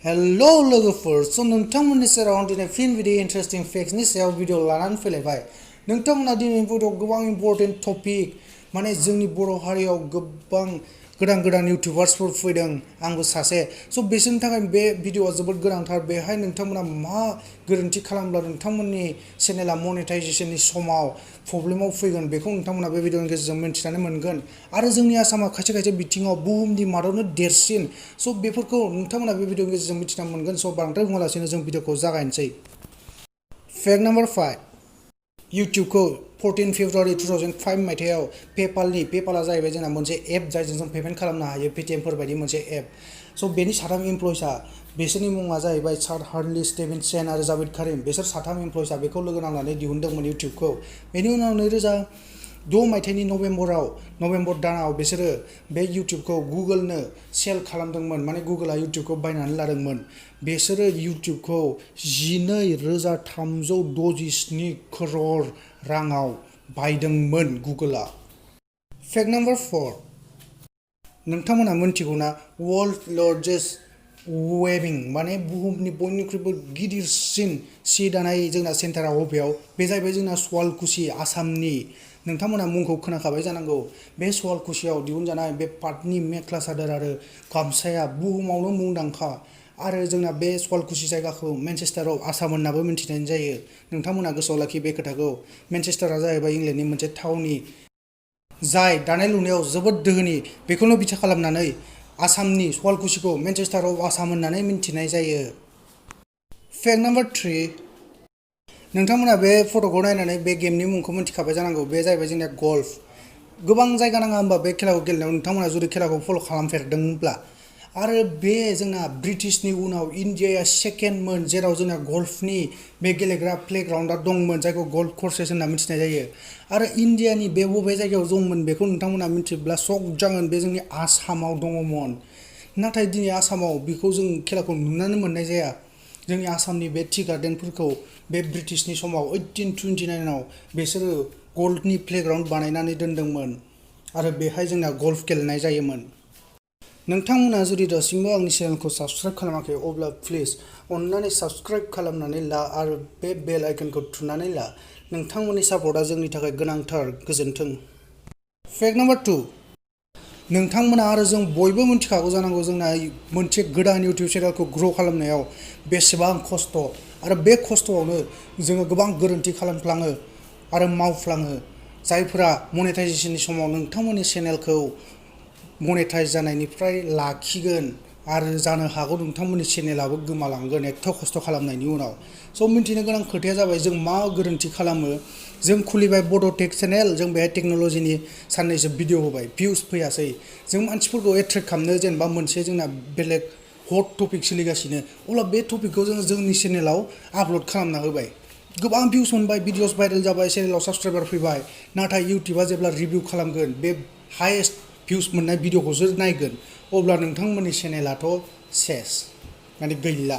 hello लोगोफोर नोंथांमोननि सेराव दिनै फिन बिदि इन्टारेस्टिं फेक्ट्सनि सायाव भिडिअ लानानै फैलायबाय नोंथांमोना दिनै भिडिअ गोबां इम्पोर्टेन्ट टपिक माने जोंनि बर' हारियाव गोबां गोदान इउटिउबार्सफोर फैदों आंबो सासे बिसोरनि थाखाय बे भिडिअआ जोबोद गोनांथार बेहाय नोंथांमोना मा गोरोन्थि खालामब्ला नोंथांमोननि चेनेला मनेटाइजेशननि समाव प्रब्लेमाव फैगोन बेखौ नोंथांमोना बे भिडिअनि गेजेरजों मिन्थिनानै मोनगोन आरो जोंनि आसामा खायसे बिथिङाव बुहुमनि मादावनो देरसिन बेफोरखौ नोंथांमोना बे भिडिअनि गेजेरजों मिथिना मोनगोन बांद्राय बुङालासिनो जों भिडिअखौ जागायनोसै फेक्ट नाम्बार 5 इउटिउबखौ 14 फेब्रुवारि 2005 मायथाइयाव पेपाला जाहैबाय जोंना मोनसे एप जायजों जों पेमेन्ट खालामनो हायो पेटिएमफोर बायदि मोनसे एप बेनि साथाम एमप्लयिसा बिसोरनि मुङा जाहैबाय सार हारिनी स्टेभेन सेन आरो जावेद कारिम बिसोर साथाम एमप्लयिसा बेखौ लोगो नांनानै दिहुनदोंमोन इउटिउबखौ बेनि उनाव 2006 मायथाइनि नभेम्बर दानाव बिसोरो बे इउटिउबखौ गुगोलनो सेल खालामदोंमोन माने गुगोला इउटिउबखौ बायनानै लादोंमोन बिसोरो इउटिउबखौ 12,367 करोड़ राङाव बायदोंमोन गुगोला फेक्ट नाम्बार 4 नोंथांमोना मिन्थिगौना वर्ल्ड लार्जेस्ट वेभिं माने बुहुमनि बयनिख्रुइबो गिदिरसिन सि दानाय जोंना सेन्टारा बबेयाव बे जाहैबाय जोंना सवालकुसि आसामनि नोंथांमोना मुंखौ खोनाखाबाय जानांगौ बे सवालकुसियाव दिहुनजानाय बे पाटनि मेख्ला सादोर आरो गामसाया बुहुमावनो मुंदांखा आरो जोंना बे सवालकुसि जायगाखौ मेनचेस्टार अफ आसाम होननाबो मिन्थिनाय जायो नोंथांमोना गोसोआव लाखि बे खोथाखौ मेनचेस्टारा जाहैबाय इंलेन्डनि मोनसे थावनि जाय दानाय लुनायाव जोबोद दोहोनि बेखौनो बिथा खालामनानै आसामनि सवालकुसिखौ मेनचेस्टार अफ आसाम होननानै मिन्थिनाय जायो फेक्ट नाम्बार 3 नोंथांमोना बे फट'खौ नायनानै बे गेमनि मुंखौ मिन्थिखाबाय जानांगौ बे जाहैबाय जोंना गल्फ गोबां जायगा नाङा होमबा बे खेलाखौ गेलेनायाव नोंथांमोना जुदि खेलाखौ फल' खालामफेरदोंब्ला आरो बे जोंना ब्रिटिशनि उनाव इन्डियाया सेकेन्डमोन जेराव जोंना गल्फनि बे गेलेग्रा प्लेग्राउन्डआ दंमोन जायखौ गल्फ कर्सेस होनना मिन्थिनाय जायो आरो इन्डियानि बबे जायगायाव दंमोन बेखौ नोंथांमोना मिन्थिब्ला शक जागोन बे जोंनि आसामाव दङमोन नाथाय दिनै आसामाव बेखौ जों खेलाखौ नुनानै मोननाय जाया जोंनि आसामनि बे टि गार्डेनफोरखौ बे ब्रिटिशनि समाव 1829आव बिसोरो गल्फनि प्लेग्राउन्ड बानायनानै दोनदोंमोन आरो बेहाय जोंना गल्फ गेलेनाय जायोमोन नोंथांमोना जुदि दासिमबो आंनि चेनेलखौ साबस्क्राइब खालामाखै अब्ला प्लिज अन्नानै साबस्क्राइब खालामनानै ला आरो बे बेल आइकनखौ थुनानै ला नोंथांमोननि सापर्टआ जोंनि थाखाय गोनांथार गोजोन्थों फेक्ट नाम्बार 2 नोंथांमोना आरो जों बयबो मिन्थिखागौ जानांगौ जोंना मोनसे गोदान इउटिउब चेनेलखौ ग्र' खालामनायाव बेसेबां खस्थ' आरो बे खस्थ'आवनो जोङो गोबां गोरोन्थि खालामफ्लाङो आरो मावफ्लाङो जायफोरा मनेटाइजेशननि समाव नोंथांमोननि चेनेलखौ मनेटाइज जानायनिफ्राय लाखिगोन आरो जानो हागौ नोंथांमोननि चेनेलाबो गोमालांगोन एथ' खस्थ' खालामनायनि उनाव मिन्थिनो गोनां खोथाया जाबाय जों मा गोरोन्थि खालामो जों खुलिबाय बड' टेक चेनेल जों बेहाय टेक्न'लजिनि साननैसो भिडिअ होबाय भिउस फैयासै जों मानसिफोरखौ एट्रेक्ट खालामनो जेनेबा मोनसे जोंना बेलेग हट टपिक सोलिगासिनो अब्ला बे टपिकखौ जों जोंनि चेनेलाव आपल'ड खालामना होबाय गोबां भिउस मोनबाय भिडिअस भाइरेल जाबाय चेनेलाव साबस्क्राइबार फैबाय नाथाय इउटिउबा जेब्ला रिभिउ खालामगोन बे हाइएस्ट भिउस मोननाय भिडिअखौसो नायगोन अब्ला नोंथांमोननि चेनेलाथ' सेस माने गैला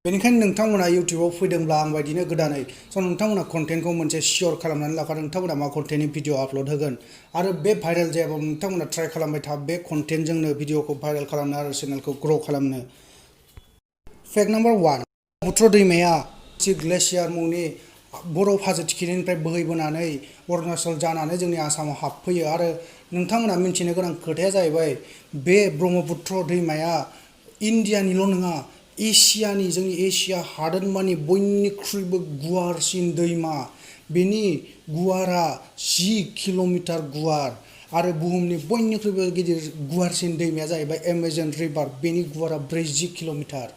बेनिखायनो नोंथांमोना इउटिउबाव फैदोंब्ला आं बायदिनो गोदानै नोंथांमोना कन्टेन्टखौ मोनसे सियर खालामनानै लाखा नोंथांमोना मा कन्टेन्टनि भिडिअ आपल'ड होगोन आरो बे भाइरेल जायाबाबो नोंथांमोना ट्राइ खालामबाय था बे कन्टेन्टजोंनो भिडिअखौ भाइरेल खालामनो आरो चेनेलखौ ग्र' खालामनो फेक्ट नाम्बार 1 ब्रह्मपुत्र दैमाया ग्लेसियार मुंनि बरफ हाजो थिखिनिनिफ्राय बोहैबोनानै अरुणाचल जानानै जोंनि आसामाव हाबफैयो आरो नोंथांमोना मिन्थिनो गोनां खोथाया जाहैबाय बे ब्रह्मपुत्र दैमाया इन्डियानिल' नङा एसियानि जोंनि एसिया हादोरमानि बयनिख्रुइबो गुवारसिन दैमा बेनि गुवारा 10 किल'मिटार गुवार आरो बुहुमनि बयनिख्रुइबो गिदिर गुवारसिन दैमाया जाहैबाय एमाजन रिभार बेनि गुवारा 40 किल'मिटार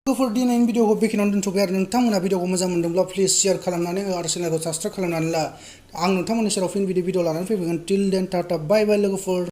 लोगोफोर दिनैनि भिडिअखौ बेखिनियावनो दोनथ'बाय आरो नोंथांमोना भिडिअखौ मोजां मोनदोंब्ला प्लिज शेयार खालामनानै हो आरो चेनेलखौ साबस्क्राइब खालामनानै ला आं नोंथांमोननि सेराव फिन भिडिअ लानानै फैगोन टिल देन टाटा बाय बाय लोगोफोर